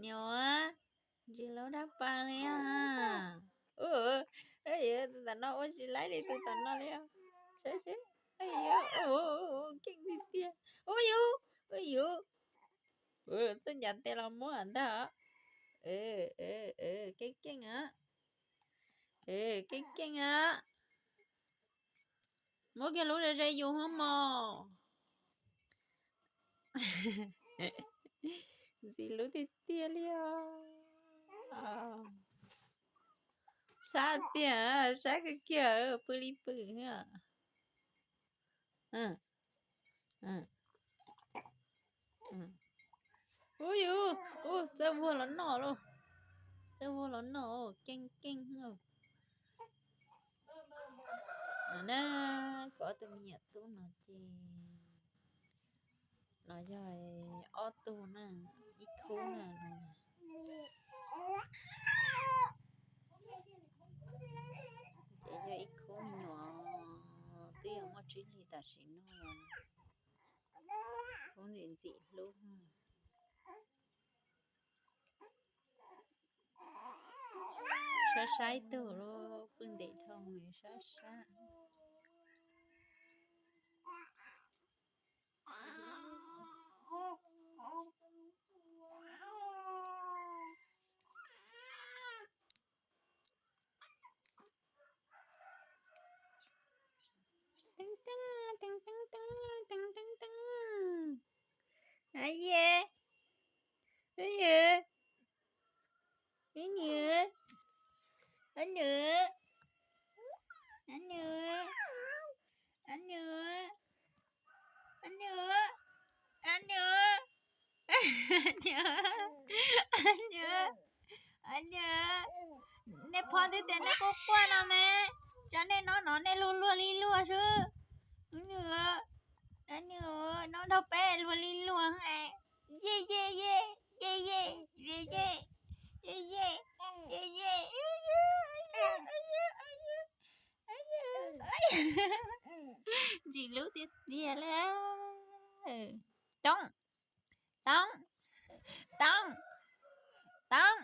Niam, ntsis hlub dab pas li os. Tus tom no ua tsis laib li tus tom no li os. Saib seb, keej tiag tiag. Ua yus, ua yus, txawj ncav tes los muab ntag. Keej keej a, keej keej a. Muab kiag lub ze ze yus hwb mog. Ntxim hlub tiag tiag li os. Sab tiag, sab kawg kiag, pw li pw. Ua yus, txawj vuag los noj lauj. Txawj vuag los noj, keej keej. Na, kuv ob tug me nyuam tub no ces los yog ob tug na, ib khub na. Ces yog ib khub me nyuam twb yog muaj tsib hlis tam sim no, khub ntxim ntxim hlub. Sab sab ib tug lub pw ntev dhau, sab sab. Ab ye, ab ye, ib nws, ab nws, ab nws, ab nws, ab nws, ab nws, ab nws, ab nws. Nej phob twb tias nej quaj quaj no ne, cov nej noj no nej luag luag li luag xwb. Ab nws, ab nws, noj dhau peb luag li luag. Ye ye ye, ye ye, ye ye, ye ye, ye ye. Ntxim hlub tiag tiag li. Toob, toob, toob, toob,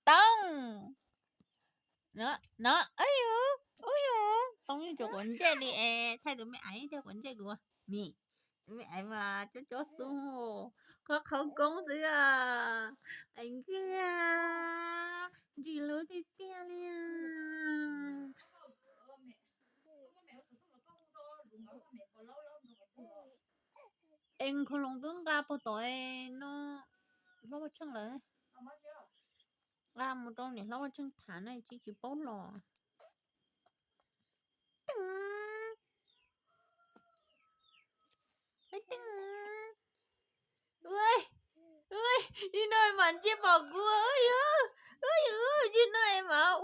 toob. No, ub yus, ub yus, toob yeej tsuas quav ntsej li es thaij tus me aiv thiaj quav ntsej kuv. Nim, tus me aiv mas cob cob xub, qhov qhauv koob xwb. Aiv nkag, ntxim hlub tiag tiag li. Es nkhaus loos twb nqa puag tom no hlob Vaj Tsheej lawm. Nqa mus rau niam hlob Vaj Tsheej tham na, tsis tsis paub los. Tsis no mas ntsiag pom kuv, ub yus, ub yus, tsis no mas